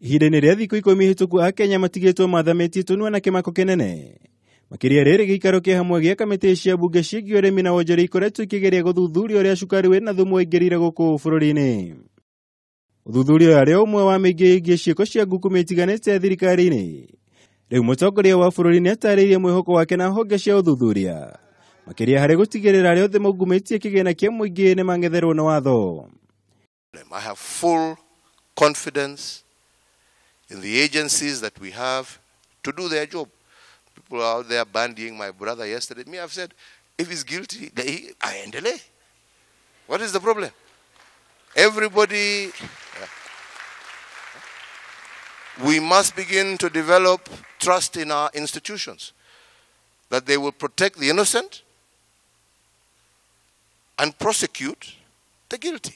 Ihinda-inĩ rĩa thikũ 10 hĩtũku Akenya matigĩtwo mathamĩtie tũnua na kĩmako kĩnene. Makĩria rĩrĩ gĩikaro kĩa hamwe gĩa kamĩtĩ cia bunge ciĩgiĩ ũrĩmi na wonjoria ikoretwo ikĩgeria gũthuthuria ũrĩa cukari wĩna thumu waingĩrire gũkũ bũrũri-inĩ. Ũthuthuria ũyũ arĩ ũmwe wa mĩingĩ ĩgiĩ ciĩko cia ngukumio itiganĩte thirikari-inĩ. Rĩu mũtongoria wa bũrũri nĩatarĩirie mwĩhoko wake na honge cia ũthuthuria. Makĩria harĩ gũtigĩrĩra arĩa othe maungumĩtie kĩgĩna kĩa mũingĩ nĩmang'etherwo nĩ watho. I have full confidence in the agencies that we have to do their job. People are out there bandying my brother yesterday. Me, I've said, if he's guilty, aendelee. What is the problem? Everybody, yeah. We must begin to develop trust in our institutions, that they will protect the innocent and prosecute the guilty.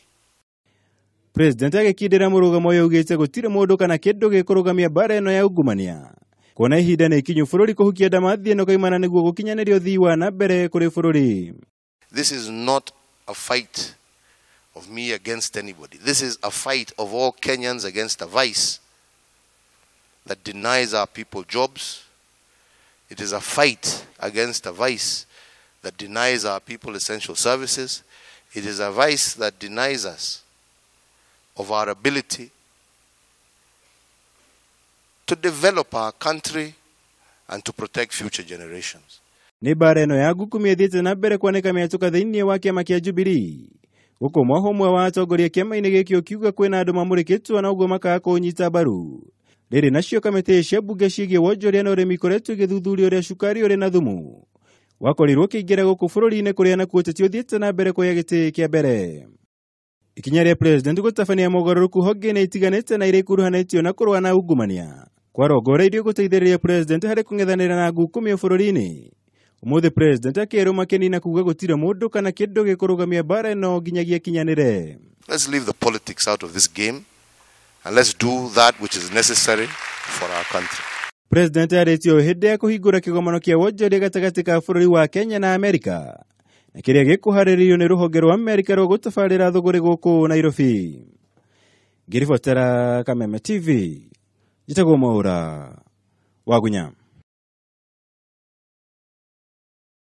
President agĩkindĩra mũrũgamo ũyũ augĩte gũtirĩ mũndũ kana kĩndũ gĩkũrũgamia mbara ĩno ya ungumania. Kuona ihinda nĩ ikinyu bũrũri kũhukia ndamathi ĩno kaimana nĩguo gũkinyanĩria ũthii wa na mbere kũrĩ bũrũri. This is not a fight of me against anybody. This is a fight of all Kenyans against a vice that denies our people jobs. It is a fight against a vice that denies our people essential services. It is a vice that denies us of our ability to develop our country and to protect future generations. Nĩ mbara ĩno ya ngukumio ĩthiĩte na mbere kwanĩka mĩatũka thĩinĩ wa kĩama kĩa Jubilee. Gũkũ mwaho ũmwe wa atongoria kĩama-inĩ gĩkĩ ũkiuga kwĩna andũ mamũrĩkĩtwo na ũguo makaga kũũnyita mbaru. Rĩrĩ nacio kamĩtĩ cia mbunge ciĩgiĩ wonjoria na ũrĩmi ikoretwo igĩthuthuria ũrĩa cukari ũrĩ na thumu wakorirwo ũkĩingĩra gũkũ bũrũri-inĩ kũrĩa nakuo ũteti ũthiĩte na mbere kuoya gĩtĩ kĩa mbere. Ikinya rĩa president gũtabania mogarũrũku honge-inĩ itiganĩte na iria ikuruhanĩtio na kũrũa na ungumania kwarongoreirio gũteithĩrĩria president harĩ kũng'ethanĩra na ngukumio bũrũri-inĩ. Ũmũthĩ president akĩerwo makeni na kuga gũtirĩ mũndũ kana kĩndũ gĩkũrũgamia mbara ĩno nginyagia kinyanĩre. Let's leave the politics out of this game and let's do that which is necessary for our country. President arĩtie ũũ hĩndĩ ya kũhingũra kĩgomano kĩa wonjoria gatagatĩ ka bũrũri wa Kenya na Amerika na kĩrĩa gĩkũharĩrĩrio nĩ rũhonge rwa Amerika rwa gũtabarĩra thũgũrĩ gũkũ Nairobi. Ngĩribotera Kameme TV, njĩtagwo Mwaũra Wagunya.